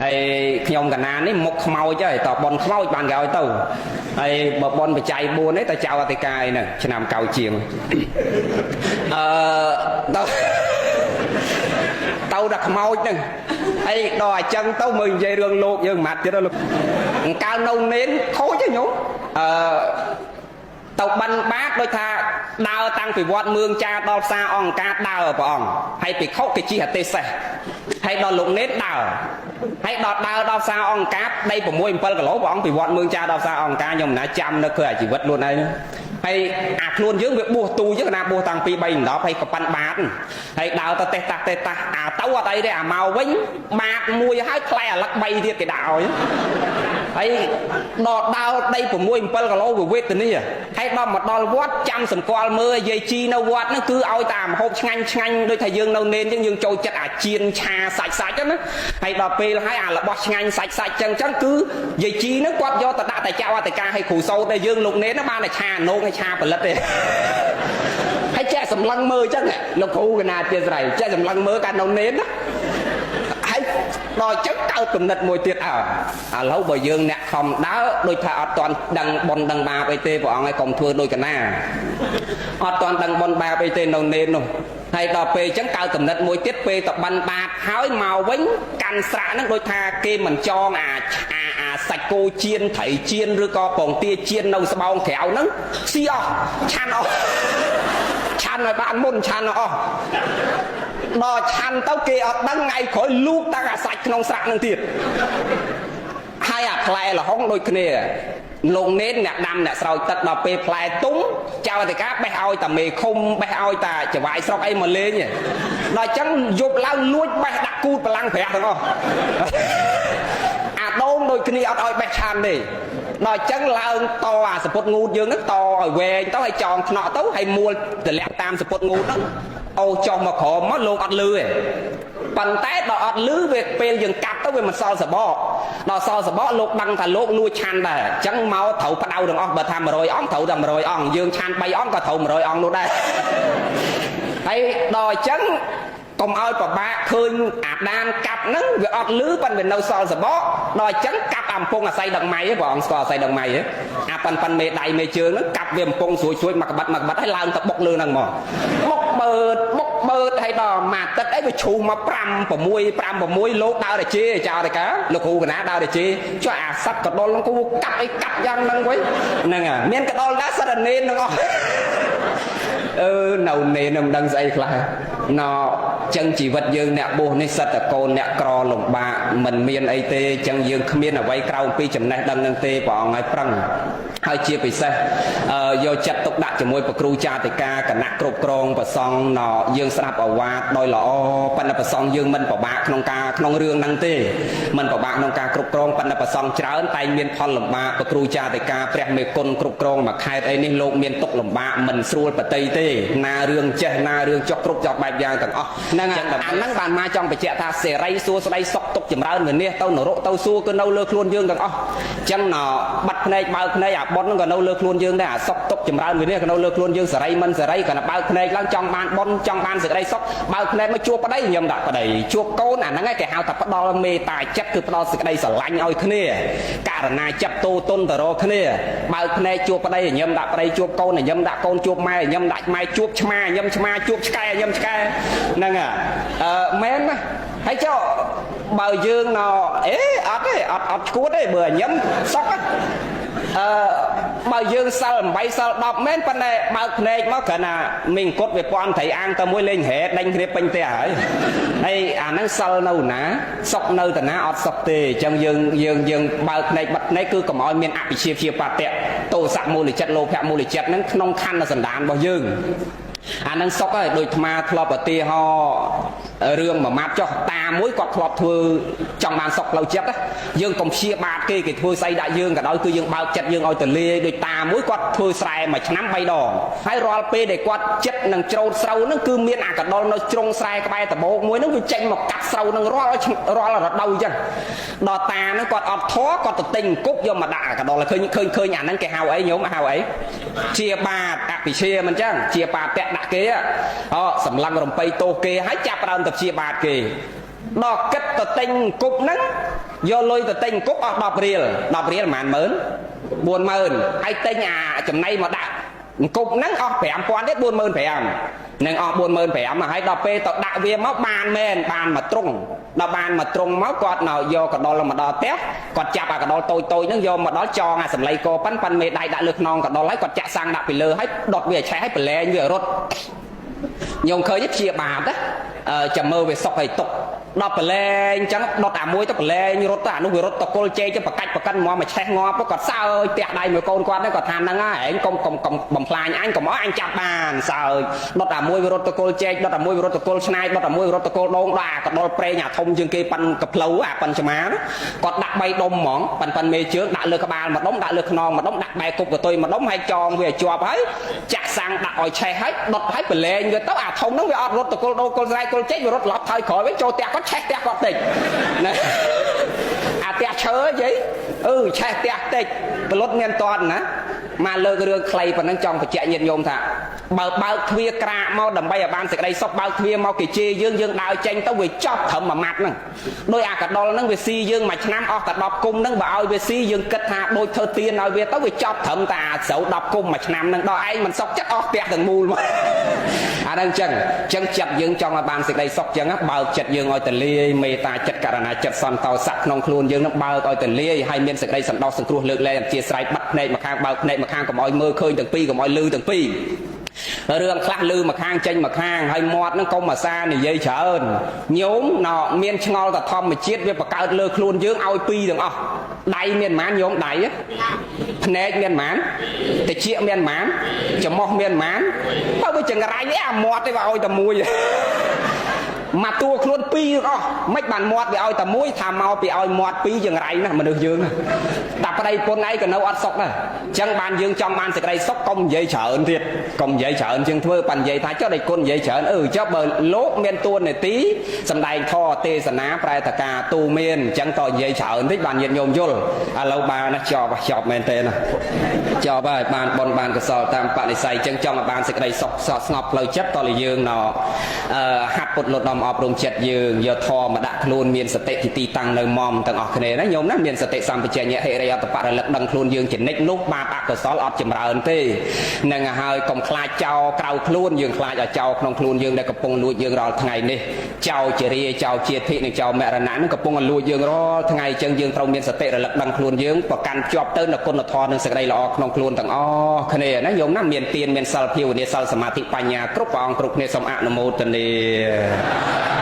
ហើយខ្ញុំកណានេះមុខខ្មោចហើយតបនខ្មោចបានគេឲ្យទៅហើយបើបនបច្ច័យ4នេះតចៅអធិការអីហ្នឹងឆ្នាំកៅជាងអឺទៅទៅដល់ខ្មោចហ្នឹងហើយដល់អញ្ចឹងទៅមើលនិយាយរឿងលោកយើងមិនទៀតលោកកាលនៅនេនខូចទេញោមអឺទៅបិណ្ឌបាតដូចថាដើរតាំងពីវត្តមឿងចាដល់ផ្សារអង្គការដើរព្រះអង្គហើយភិក្ខុគេជិះអទេសេះហើយដល់លោកនេនដើរហើយដល់ដើរដល់ផ្សារអង្គការដី6 7គីឡូព្រះអង្គពីវត្តមឿងចាដល់ផ្សារអង្គការខ្ញុំមិនណាចាំនៅគឺអាជីវិតខ្លួនឯងហើយអាខ្លួនយើងវាបួសទូចឹងណាបួសតាំងពី3 10ហើយក៏ប៉ាន់បាតហើយដើរទៅតេះតាស់តេះតាស់អាទៅអត់អីទេអាមកវិញបាតមួយហើយថ្លៃអាលឹក3ទៀតគេដាក់ឲ្យហើយដល់ដើរដី6 7គីឡូវាវេទនាហើយដល់មកដល់វត្តចាំសម្គាល់មើលយាយជីនៅវត្តហ្នឹងគឺឲ្យតាមហូបឆ្ងាញ់ឆ្ងាញ់ដូចថាយើងនៅនេនចឹងយើងចូលចិត្តអាជៀនឆាសាច់សាច់ហ្នឹងណាហើយដល់ពេលហើយអារបស់ឆ្ងាញ់សាច់សាច់ចឹងចឹងគឺយាយជីហ្នឹងគាត់យកទៅដាក់តែចៅអតិកាឲ្យគ្រូសោតតែយើងលោកនេនបានតែឆាណងឲ្យឆាផលិតទេហើយចេះសម្លឹងមើលចឹងលោកគ្រូកណាជាស្រ័យចេះសម្លឹងមើលកាលនៅនេនណាហើយដល់អញ្ចឹងកើតគំនិតមួយទៀតអើឥឡូវបើយើងអ្នកខំដើរដូចថាអត់ទាន់ដឹងបុណ្យដឹងបាបអីទេព្រះអង្គឲ្យកុំធ្វើដូចកណាអត់ទាន់ដឹងបុណ្យបាបអីទេនៅនេននោះហើយដល់ពេលអញ្ចឹងកើតគំនិតមួយទៀតពេលតបិណ្ឌបាតហើយមកវិញកាន់ស្រាក់ហ្នឹងដូចថាគេមិនចងអាអាអាសាច់គោជៀនត្រីជៀនឬក៏ពងទាជៀននៅស្បោងក្រៅហ្នឹងស៊ីអស់ឆាន់អស់ឆាន់ឲ្យបានមុនឆាន់អស់ដល់ឆាន់ទៅគេអត់ដឹងថ្ងៃក្រោយលូកតាំងអាសាច់ក្នុងស្រាក់នឹងទៀតហើយអាផ្លែលហុងដូចគ្នាលោកនេនអ្នកដាំអ្នកស្រោចទឹកដល់ពេលផ្លែទុំចៅអធិការបេះឲ្យតាមេឃុំបេះឲ្យតាចវាយស្រុកអីមកលេងដល់អញ្ចឹងយប់ឡើងលួចបេះដាក់គូតបលាំងប្រាក់ទាំងអស់អាដូងដូចគ្នាអត់ឲ្យបេះឆានទេដល់អញ្ចឹងឡើងតអាសពុតងូតយើងហ្នឹងតឲ្យវែងទៅឲ្យចងថ្នាក់ទៅឲ្យមួលតម្លាក់តាមសពុតងូតហ្នឹងអូចុះមកក្រោមមកលោកអត់លឺទេប៉ុន្តែដល់អត់លឺវាពេលយើងកាប់ទៅវាមិនសល់សបកដល់សល់សបកលោកដឹងថាលោកលួចឆាន់ដែរអញ្ចឹងមកត្រូវផ្ដៅទាំងអស់បើថា100អង្គត្រូវតែ100អង្គយើងឆាន់3អង្គក៏ត្រូវ100អង្គនោះដែរហើយដល់អញ្ចឹងកុំឲ្យប្របាកឃើញអាដានកាប់ហ្នឹងវាអត់លឺប៉ុន្តែវានៅសល់សបកដល់អញ្ចឹងកាប់អាំពងអាស័យដឹកម៉ៃព្រះអង្គស្គាល់អាស័យដឹកម៉ៃហ៎អាប៉ិនប៉ិនមេដៃមេជើងហ្នឹងកាប់វាអំពងស្រួយស្រួយមកក្បាត់មកក្បាត់ហើយឡើងទៅបុកលើហ្នឹងមកបុកបើតបុកបើតហើយដល់មួយអាទិត្យអីវាឈូសមក5 6 5 6លោកដើរតែជេចោលតែកាលោកគ្រូកណាដើរតែជេចុះអាសត្វកដុលហ្នឹងគូកាប់អីកាប់យ៉ាងហ្នឹងវិញហ្នឹងមានកដុលដែរសិតតែនេនហ្នឹងអស់អឺនៅនេនមិនដឹងស្អីខ្លះណចឹងជីវិតយើងអ្នកបួសនេះសិតតកូនអ្នកក្រលំបាកមិនមានអីទេចឹងយើងគ្មានអ្វីក្រៅពីចំណេះដឹងនឹងទេព្រះអង្គឲ្យប្រឹងហើយជាពិសេសយកចិត្តទុកដាក់ជាមួយប្រគ្រូចាតិកាគណៈគ្រប់គ្រងប្រសង់ណយើងស្ដាប់អវាទដោយល្អប៉ុន្តែប្រសង់យើងមិនពិបាកក្នុងការក្នុងរឿងហ្នឹងទេមិនពិបាកក្នុងការគ្រប់គ្រងប៉ុន្តែប្រសង់ច្រើនតែមានផលលំបាកប្រគ្រូចាតិកាព្រះមេគុណគ្រប់គ្រងមួយខេត្តអីនេះលោកមានទុកលំបាកមិនស្រួលបតីទេណារឿងចេះណារឿងចុះគ្រប់ចប់បែបយ៉ាងទាំងអស់ហ្នឹងអាហ្នឹងបានមកចង់បញ្ជាក់ថាសេរីសួស្តីសុខទុក្ខចម្រើនវិនាសទៅនរកទៅសួគ៌គឺនៅលើខ្លួនយើងទាំងអស់អញ្ចឹងណបាត់ភ្នែកបើកភ្នែកអាប៉ុនហ្នឹងក៏នៅលើខ្លួនយើងដែរអាសុខទុក្ខចម្រើនវិនាសក៏នៅលើខ្លួនយើងសេរីមិនសេរីក៏បើកភ្នែកឡើងចង់បានប៉ុនចង់បានសេចក្តីសុខបើកភ្នែកមកជួបប្តីខ្ញុំដាក់ប្តីជួបកូនអាហ្នឹងឯងគេហៅថាផ្ដល់មេត្តាចិត្តគឺផ្ដល់សេចក្តីស្រឡាញ់ឲ្យគ្នាករណាចិត្តតូតុនទៅរកគ្នាបើកភ្នែកជួបប្តីខ្ញុំដាក់ប្តីជួបកូនខ្ញុំដាក់កូនជួបម៉ែខ្ញុំដាក់ម៉ែជួបឆ្មាខ្ញុំឆ្មាជួបឆ្កែខ្ញុំឆ្កែហ្នឹងអឺមែនណាហើយចុះបើយើងណអេអត់ទេអត់អត់ឈួតទេបើញឹមសុកអឺបើយើងសិល8សិល10មែនប៉ុន្តែបើកភ្នែកមកគ្រាន់ណាមីអង្គត់វាពាន់ត្រីអាងទៅមួយលេងហេដេញគ្នាពេញផ្ទះហើយហើយអាហ្នឹងសិលនៅណាសុកនៅតាណាអត់សុកទេអញ្ចឹងយើងយើងយើងបើកភ្នែកបិទភ្នែកគឺកុំឲ្យមានអភិជាព្យាបតៈទោសៈមូលចិត្តលោភៈមូលចិត្តហ្នឹងក្នុងខណ្ឌសន្តានរបស់យើងអានឹងសុកហើយដូចអាត្មាធ្លាប់ឧទាហរណ៍រឿងមួយម៉ាត់ចុះតាមួយគាត់ធ្លាប់ធ្វើចង់បានសុកផ្លូវចិត្តយើងកុំព្យាបាទគេគេធ្វើស្អីដាក់យើងក៏ដោយគឺយើងបើកចិត្តយើងឲ្យទលាយដូចតាមួយគាត់ធ្វើស្រែមួយឆ្នាំ3ដងហើយរាល់ពេលដែលគាត់ចិត្តនឹងច្រូតស្រូវហ្នឹងគឺមានអាកដុលនៅជ្រុងស្រែក្បែរដបោកមួយហ្នឹងវាចេញមកកាត់ស្រូវហ្នឹងរាល់រាល់រដូវអញ្ចឹងដល់តាហ្នឹងគាត់អត់ធေါ်គាត់ទៅទិញអង្គប់យកមកដាក់អាកដុលឃើញឃើញឃើញអាហ្នឹងគេហៅអីញោមហៅអីជាបាតអភិជាមិនអញ្ចឹងជាបាតដាក់គេអូសម្លឹងរំបីទោសគេហើយចាប់ដើមទៅព្យាបាទគេដល់គិតទៅទិញអង្គប់ហ្នឹង យកលុយទៅទិញគុកអស់10រៀល10រៀលប្រហែលម៉ឺន40000ហើយទិញអាចំណៃមកដាក់អង្គប់ហ្នឹងអស់5000ទៀត45000នឹងអស់45000ហើយដល់ពេលទៅដាក់វាមកបានមែនបានមកត្រង់ដល់បានមកត្រង់មកគាត់នៅយកកដុលមកដល់ផ្ទះគាត់ចាប់អាកដុលតូចតូចហ្នឹងយកមកដល់ចងអាសម្លៃកប៉ិនប៉ិនមេដៃដាក់លើខ្នងកដុលហើយគាត់ចាក់សាំងដាក់ពីលើហើយដុតវាឲ្យឆេះហើយប្រឡែងវារត់ញោមឃើញព្យាបាទណាចាំមើលវាសុកឲ្យទុកដល់ប្រឡែងអញ្ចឹងដុតអាមួយទៅប្រឡែងរត់ទៅអានោះវារត់តកុលជែកទៅបកាច់បកិនមកមកឆេះងាប់គាត់សើចផ្ទះដៃមួយកូនគាត់ហ្នឹងគាត់ថាហ្នឹងហើយឯងកុំកុំកុំបំផ្លាញអញកុំអោយអញចាប់បានសើចដុតអាមួយវារត់តកុលជែកដុតអាមួយវារត់តកុលឆ្នៃដុតអាមួយវារត់តកុលដងដល់អាកដុលប្រេងអាធំជាងគេប៉ិនកផ្លូវអាប៉ិនឆ្មាគាត់ដាក់3ដុំហ្មងប៉ិនប៉ិនមេជើងដាក់លើក្បាលមួយដុំដាក់លើខ្នងមួយដុំដាក់បែកគប់កតុយមួយដុំហើយចងវាឲ្យជាប់ហើយចាក់សាំងដាក់ឲ្យឆេះហើយដុតហើយប្រឡែងវាទៅអាធំហ្នឹងវាអត់រត់តកុលដូកុលស្រែកុលជែកវារត់ឡប់ថយក្រោយវិញចូលផ្ទះគាត់ឆេះផ្ទះគាត់តិចណាអាផ្ទះឈើយាយអឺឆេះផ្ទះតិចប្លុតមានតន់ណាមកលើករឿងខ្លីប៉ុណ្ណឹងចង់បញ្ជាក់ញាតិញោមថាបើបើកទ្វារក្រាកមកដើម្បីឲ្យបានសេចក្តីសុខបើកទ្វារមកគេជេរយើងយើងដើរចេញទៅវាចប់ត្រឹមមួយម៉ាត់ហ្នឹងដោយអាកដុលហ្នឹងវាស៊ីយើងមួយឆ្នាំអស់តែ10គុំហ្នឹងបើឲ្យវាស៊ីយើងគិតថាដូចធ្វើទៀនឲ្យវាទៅវាចប់ត្រឹមតែអាស្រូវ10គុំមួយឆ្នាំហ្នឹងដល់ឯងមិនសុខចិត្តអស់ផ្ទះទាំងមូលមកអាហ្នឹងចឹងចឹងចិត្តយើងចង់ឲ្យបានសេចក្តីសុខចឹងបើកចិត្តយើងឲ្យទលាយមេត្តាចិត្តករណាចិត្តសន្តោសៈក្នុងខ្លួនយើងនឹងបើកឲ្យទលាយហើយមានសេចក្តីសន្តោសសង្គ្រោះលើកលែងអធិស្ឋានបាត់ភ្នែកមកខាងបើកភ្នែកមកខាងកុំឲ្យមើលឃើញទាំងពីរកុំឲ្យលឺទាំងពីររឿងខ្លះលឺមកខាងចេញមកខាងហើយមាត់នឹងកុំអាសានិយាយច្រើនញោមណមានឆ្ងល់តែធម្មជាតិវាបង្កើតលើខ្លួនយើងឲ្យពីរទាំងអស់ដៃមានប៉ុន្មានញោមដៃភ្នែកមានប៉ុន្មានតិចមានប៉ុន្មានច្រមុះមានប៉ុន្មានបើវាចង្រៃអីអាមាត់ទេវាឲ្យតែមួយមកតួខ្លួនពីរអស់មិនបានមាត់វាឲ្យតែមួយថាមកពីឲ្យមាត់ពីរចង្រៃណាស់មនុស្សយើងតែប្តីប្រពន្ធឯងក៏នៅអត់សុខដែរអញ្ចឹងបានយើងចង់បានសេចក្តីសុខកុំនិយាយច្រើនទៀតកុំនិយាយច្រើនជាងធ្វើប៉ានិយាយថាចុះដៃគុណនិយាយច្រើនអឺចុះបើលោកមានតួនាទីសម្ដែងធម៌ទេសនាប្រែតការទូមានអញ្ចឹងតនិយាយច្រើនតិចបានញាតិញោមយល់ឥឡូវបានណាចប់ចប់មែនទេណាចប់ហើយបានបុណ្យបានកុសលតាមបនិស័យអញ្ចឹងចង់ឲ្យបានសេចក្តីសុខស្ងប់ផ្លូវចិត្តតលយើងណហាត់ពុតលត់ដំអប់រំចិត្តយើងយកធម៌មកដាក់ខ្លួនមានសតិទីតាំងនៅមុំទាំងអស់គ្នាណាញោមណាមានសតិសម្បជញ្ញៈហិរិយអត្តបរលឹកដឹងខ្លួនយើងជានិច្ចនោះបាបអកុសលអត់ចម្រើនទេនឹងហើយកុំខ្លាចចោលក្រៅខ្លួនយើងខ្លាចឲ្យចោលក្នុងខ្លួនយើងដែលកំពុងលួចយើងរាល់ថ្ងៃនេះចោលជារាចោលជាធិនិងចោលមរណៈនឹងកំពុងលួចយើងរាល់ថ្ងៃអញ្ចឹងយើងត្រូវមានសតិរលឹកដឹងខ្លួនយើងប្រកាន់ជាប់ទៅនៅគុណធម៌និងសេចក្តីល្អក្នុងខ្លួនទាំងអស់គ្នាណាញោមណាមានទានមានសិលភាវនាសិលសមាធិបញ្ញាគ្រប់ព្រះអង្គគ្រប់គ្នាសូមអនុមោទនា។